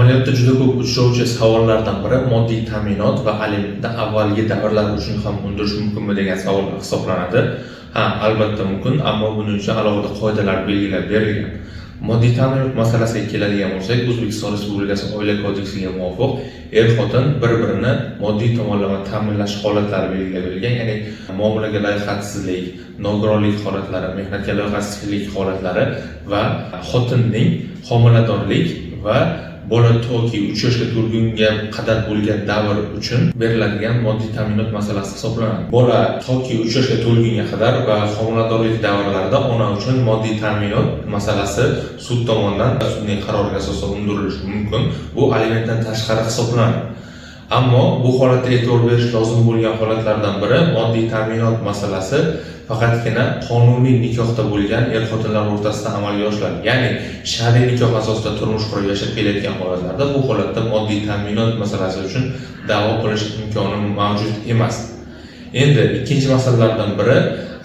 Amaliyotda juda ko'p uchrovchi savollardan biri moddiy ta'minot va alimentni avvalgi davrlar uchun ham undirish mumkinmi degan savol hisoblanadi. Ha, albatta mumkin, ammo buning uchun alohida qoidalar belgilab berilgan. Moddiy ta'minot masalasiga keladigan bo'lsak, O'zbekiston Respublikasi Oila kodeksiga muvofiq er-xotin bir-birini moddiy tomonlama ta'minlash holatlari belgilab berilgan, ya'ni muomalaga layoqatsizlik, nogironlik holatlari, mehnatga layoqatsizlik holatlari va xotinning homiladorlik va bola toki 3 yoshga to'lgunga qadar bo'lgan davr uchun beriladigan moddiy ta'minot masalasi hisoblanadi. Bola toki 3 yoshga to'lgunga qadar va homiladorlik davrlarida ona uchun moddiy ta'minot masalasi sud tomonidan, sudning qaroriga asosan undirilishi mumkin. Bu alimentdan tashqari hisoblanadi. Ammo bu holatda e'tibor berish lozim bo'lgan holatlardan biri moddiy ta'minot masalasi faqatgina qonuniy nikohda bo'lgan er-xotinlar o'rtasida amalga oshiriladi. Ya'ni shar'iy nikoh asosida turmush qurib yashab kelayotgan holatlarda bu holatda moddiy ta'minot masalasi uchun da'vo qilish imkoni mavjud emas. Endi ikkinchi masalalardan biri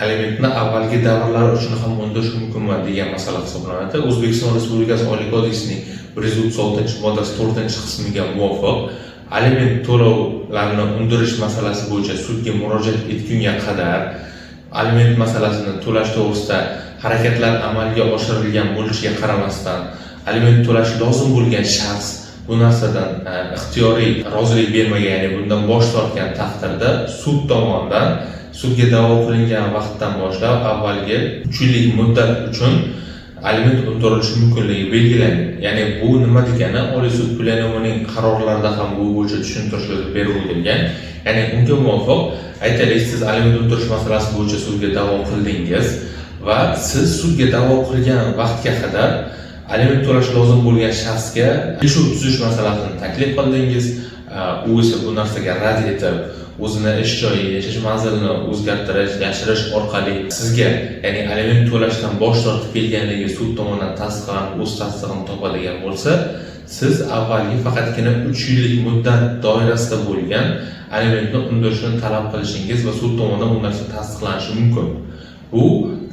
alimentni avvalgi davrlar uchun ham undirish mumkinmi degan masala hisoblanadi. O'zbekiston Respublikasi Oila kodeksining 136-moddasi 4-qismiga muvofiq aliment to'lovlarini undirish masalasi bo'yicha sudga murojaat etgunga qadar aliment masalasini to'lash to'g'risida harakatlar amalga oshirilgan bo'lishiga qaramasdan aliment to'lashi lozim bo'lgan shaxs bu narsadan ixtiyoriy rozilik bermagan, ya'ni bundan bosh tortgan taqdirda sud tomonidan sudga da'vo qilingan vaqtdan boshlab avvalgi 3 yillik muddat uchun aliment undirilishi mumkinligi belgilangan. Ya'ni bu nima degani? Oliy sud plenumining qarorlarida ham bu bo'yicha tushuntirishlar berib o'tilgan. Ya'ni unga muvofiq, aytaylik, siz aliment undirish masalasi bo'yicha sudga da'vo qildingiz va siz sudga da'vo qilgan vaqtga qadar aliment to'lash lozim bo'lgan shaxsga kelishuv tuzish masalasini taklif qildingiz. U esa bu narsaga rad etib, o'zini ish joyi, yashash manzilini o'zgartirish, yashirish orqali sizga, ya'ni aliment to'lashdan bosh tortib kelganligi sud tomonidan tasdiqlanib, o'z tasdig'ini topadigan bo'lsa, siz avvalgi faqatgina 3 yillik muddat doirasida bo'lgan alimentni undirishni talab qilishingiz va sud tomonidan bu narsa tasdiqlanishi mumkin. Bu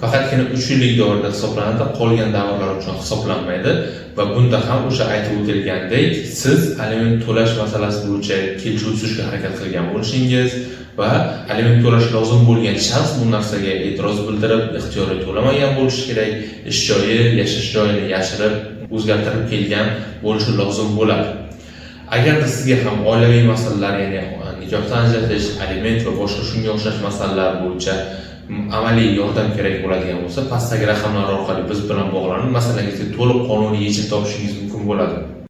faqatgina 3 yillik davrda hisoblanadi, qolgan davrlar uchun hisoblanmaydi va bunda ham o'sha aytib o'tilgandek, siz aliment to'lash masalasi bo'yicha kelishuv tuzishga harakat qilgan bo'lishingiz va aliment to'lash lozim bo'lgan shaxs bu narsaga e'tiroz bildirib, ixtiyoriy to'lamagan bo'lishi kerak, ish joyi, yashash joyini yashirib, o'zgartirib kelgan bo'lishi lozim bo'ladi. Agarda sizga ham oilaviy masalalar, ya'ni nikohdan ajratish, aliment va boshqa shunga o'xshash masalalar bo'yicha amaliy yordam kerak bo'ladigan bo'lsa, pastdagi raqamlar orqali biz bilan bog'lanib, masalangizga to'liq qonuniy yechim topishingiz mumkin bo'ladi.